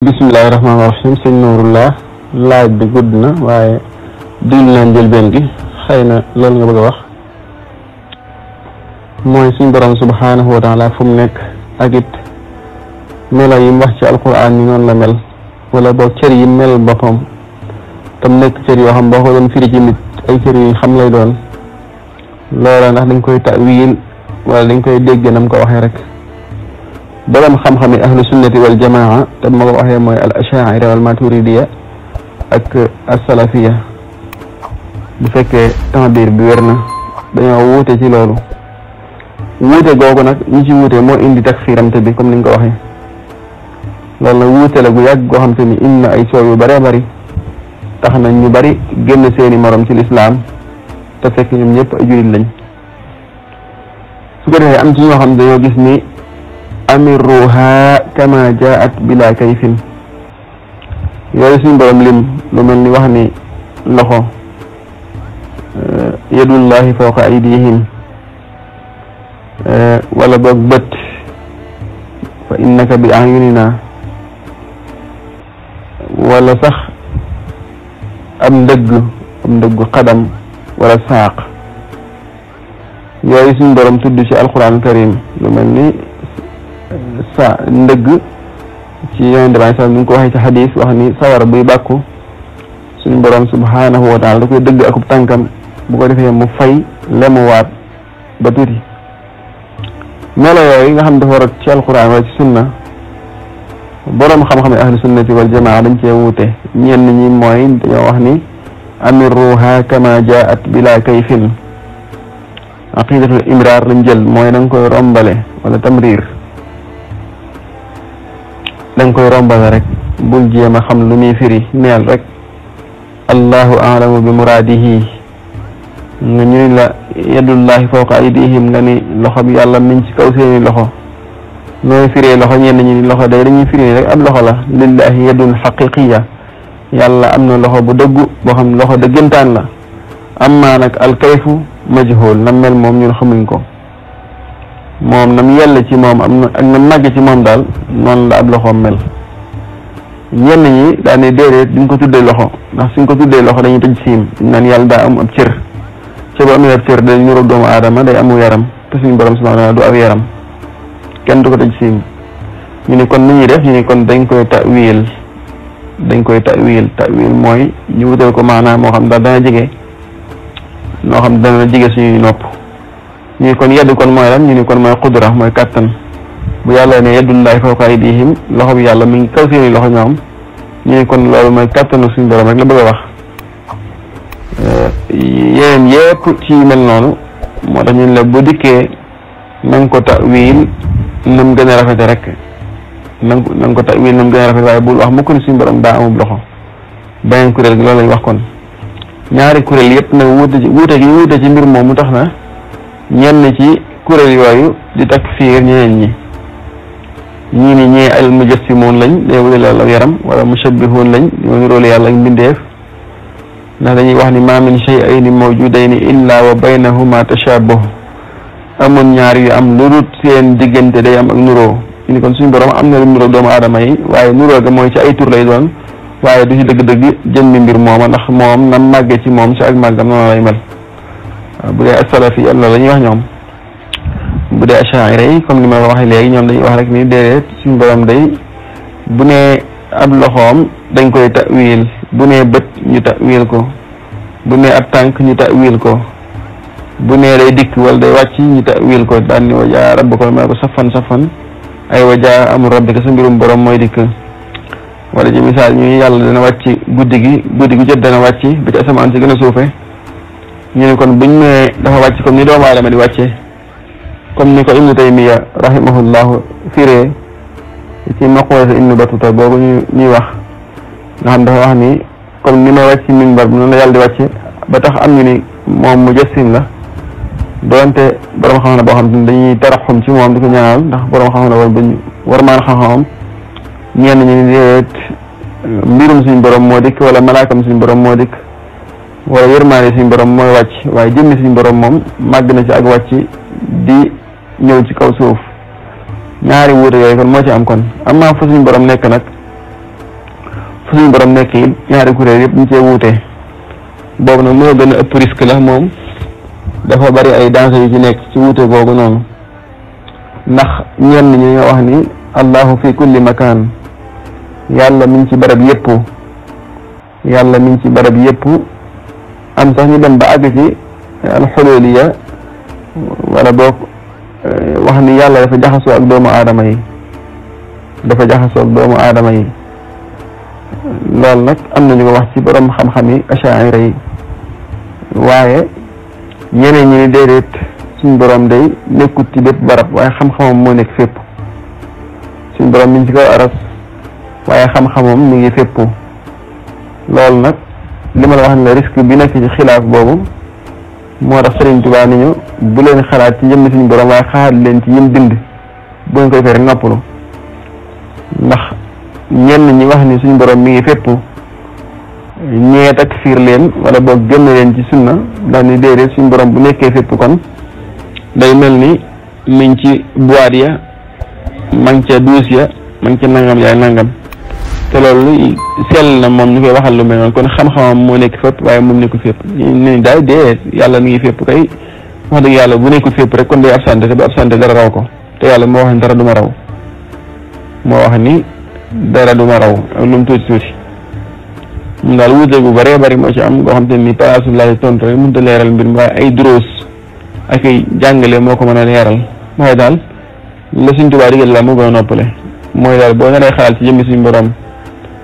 bismillahi rahmaani rahim sëñ Nuurullah laaj bi gudd na waaye diglu leen njëlbeen gi xëy na loolu nga bëgg a wax mooy suñ borom subhaanahu wa taala fu mu nekk ak it melo yi mu wax ci alquran ni noonu la mel wala boog cër yi mel boppam tam nekk cër yoo xam boo ko doon firi ci nit ay cër yu xam lay doon loola ndax dañ koy ta'wiil wala dañ koy dégg nam ko waxee rek borom xam-xami ahlu sunnati wal jamaa te ma ko waxee mooy al ashaira wal maturidiya ak as-salafiya bu fekkee ta'bir bi wér na dañoo wuute ci loolu wuute googu nag ñi ci wuute moo indi takfiramte bi comme ni nga ko waxee loolu nag wuute la gu yàgg goo xam te ni indi na ay soow yu bëree bëri tax na ñu bëri génn seeni morom ci lislaam te fekk ñoom ñëpp ay julit lañ su ko defee am ci ñoo xam dañoo gis ni amiruha kama jaat bila kayfin yooyu suñu borom lim lu mel ni wax ni loxo yadullahi fawqa aydihim wala boog bët fa innaka bi ayunina wala sax am ndëgg xadam wala saaq yooyu suñu borom tudd ci alquran karim lu mel ni ndëgg ci yonent bi sallallahu alayhi wasallam ni ko waxee ci xadis wax ni sawar buy bàkku suñu borom subhanahu wa taala da koy dëgg akub tànkam bu ko defee mu fay lemuwaat ba tuuti melo yooyu nga xam dafa rot ci alquran wala ci sunna borom xam-xam ahlu sunnati wal jamaa dañ cee wuute ñenn ñi mooy dañoo wax ni amiruha kama jaat bila kayfin aqidatul imrar lañ jël mooy da nga koy rombale wala tamrir danga koy rombale rek bul jéem a xam lu muy firi neel rek allahu a'lamu bi muraadihi nga ñu ni la yadullahi fawqa aydihim nga ni loxo bi yàlla miñ ci kaw seeni loxo nooy firee loxo ñenn ñi ni loxo day dañuy firi rek ab loxo la lillahi yadun xaqiqiya yàlla am na loxo bu dëggu boo xam loxo dëggantaan la amma nag alkayfu majhul na mel moom ñun xamuñ ko moom nam yell ci moom am na ak na màgg ci moom daal noonu la ab loxoom mel ñenn ñi daal ne déedéet duñ ko tuddee loxo ndax suñ ko tuddee loxo dañuy tëj siim naan yàlla daa am ab cër ca bu amee ab cër day niroog doomu aadama day amu yaram te suñu borom subhanahu wa ta'ala du ab yaram kenn du ko tëj siim ñu ne kon ni ñuy def ñu ne kon dañ koy ta'wil mooy ñu wutal ko maanaam moo xam daal dana jege noo xam dana jege suñuy nopp ñu ne kon yedd kon mooy lan ñu ne kon mooy qudra mooy kàttan bu yàlla ne yadullahi fawqa aydihim loxo bi yàlla mi ngi kaw seeni loxo ñoom ñu ne kon loolu mooy kàttanu suñu borom rek la bëgg a wax yeneen yépp ci mel noonu moo tax ñun la bu dikkee na nga ko ta'wil nam gën a rafete rek na nga ko ta'wil nam gën a rafete waaye bul wax mukk ni suñu borom daa amub loxo beneen kuréel gi loolu lañ wax kon ñaari kuréel yépp nag wuute ci mbir moom mu tax na ñenn ci kuréel yooyu di takfiir ñeneen ñi ñii ni ñee al mujassimoon lañ day wutale yàlla ak yaram wala mushabbihoon lañ ñoo niroole yàlla ak mbindeef ndax dañuy wax ni ma min shay'ayni mawjudayni illa wa baynahuma tashabuh amoon ñaar yu am lu dul seen diggante day am ak nuroo ñu ni kon suñu borom am na lu nuroo doomu aadama yi waaye nuroo ga mooy ci ay tur lay doon waaye du ci dëgg-dëgg jëmmi mbir mooma ndax moom na màgge ci moom ci ak màggam noonu lay mel bu dee as-salafi yàlla la ñuy wax ñoom bu dee ash'ari yi comme ni ma la waxee léegi ñoom dañuy wax rek ni déedéet suñu borom day bu ne ab loxoom dañ koy ta'wil bu ne bët ñu ta'wil ko bu ne ab tànk ñu ta'wil ko bu ne day dikk wala day wàcc ñu ta'wil ko daan ni wajaa rabbuka ma ko safan ay wajaa amru rabbika sa mbirum borom mooy dikk wala ci misaal ñu yàlla dana wàcc guddi gu jot dana wàcc ba ci asamaan si gën a suufe ñu ne kon buñ ne dafa wàcc comme ni doomu aadama di wàcce comme ni ko Ibnu Taymiya rahimahullahu firee ci maqoolata Ibnu Batuta boobu ñuy wax nga xam dafa wax ni comme ni ma wàcc minbar bi noonu la yàlla di wàcce ba tax am ñu ni moom mujassim la doonte borom xam-xam boo xam ne dañuy taraxum ci moom di ko ñaanal ndax borom xam-xam war bañ war maan xam-xamam ñenn ñi ni déet mbirum suñu borom moo dikk wala malaakam suñu borom moo dikk wala yërmaane suñu borom mooy wàcc waaye jëmmi suñu borom moom màgg na ci ak wàcc di ñëw ci kaw suuf ñaari wuute yooyu kon moo ci am kon am naa fa suñu borom nekk nag fu suñu borom nekk it ñaari kuréel yëpp ñu cee wuute boobu nag moo gën a ëpp risque la moom dafa bari ay danger yu ci nekk ci wuute googu noonu ndax ñenn ñi nga wax ni allahu fi kulli makaan yàlla mi ngi ci barab yëpp yàlla mi ngi ci barab yëpp am sax ñu dem ba àgg ci alxululiya wala boog wax ni yàlla dafa jaxasoo ak doomu aadama yi loolu nag am na ñu ko wax ci borom xam-xam yi achaira yi waaye ñeneen ñi ni déedéet suñ borom day nekkut ci bépp barab waaye xam-xamam moo nekk fépp suñ borom mi ngi ci kaw aras waaye xam-xamam mi ngi fépp loolu nag li ma la wax ne la risque bi nekk ci xilaaf boobu moo tax Sëriñ Tuubaa ni ñu bu leen xalaat ci jëmmi suñu borom waaye xalaat leen ci yim bind bu ngeen koy fere noppalu ndax ñenn ñi wax ni suñu borom mi ngi fépp ñee takfiir leen wala boog génn leen ci sunna daal ni déedéet suñu borom bu nekkee fépp kon day mel ni mi ngi ci boîte ya ma ngi ca duus ya ma ngi ca nangam yaay nangam te loolu sell na moom ñu koy waxal lu mel noonu kon xam-xamam moo nekk fépp waaye moom nekkul fépp ni daal déedéet yàlla mi ngi fépp kay wax dëgg yàlla bu nekkul fépp rek kon day absenté te bu absenté dara raw ko te yàlla moo wax ni dara du ma raw moo wax ni dara du ma raw ak lu mu tuuti tuuti moom daal wuute bu bëree bëri moo ci am goo xam te ni palaasu laaj tontu rek mënut a leeral mbir mi waaye ay duroos ak ay jàngale moo ko mën a leeral waaye daal la Sëriñ Tuubaa digal la moo gën a noppale mooy daal boo naree xalaat ci jëmmi suñu borom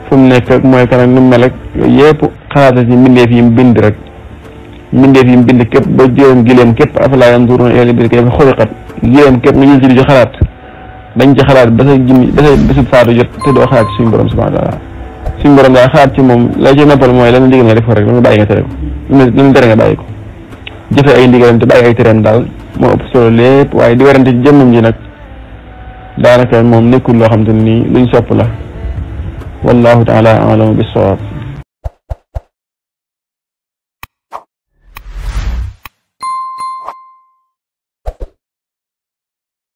fu mu nekk ak mooy kan ak nu mu mel ak yooyu yëpp xalaata ci mbindeef yi mu bind rek mbindeef yi mu bind képp ba jëloon gileem képp afalaa yanzuruuna ilal ibili kayfa xuliqat gileem képp nga jël ci di ci xalaat dañ ci xalaat ba sa jëmmi ba sa bésub faatu jot te doo xalaat ci suñu borom subhaanahu wa taala suñu borom daal xalaat ci moom la ci noppal mooy la nga digal nga def ko rek la nga bàyyi nga tere ko la nga tere nga bàyyi ko jëfe ay ndigalam te bàyyi ay tereem daal moo ëpp solo lépp waaye di werante ci jëmmam ji nag daanaka moom nekkul loo xam te ni luñ sopp la wallahu taala a'lamu bis-sawab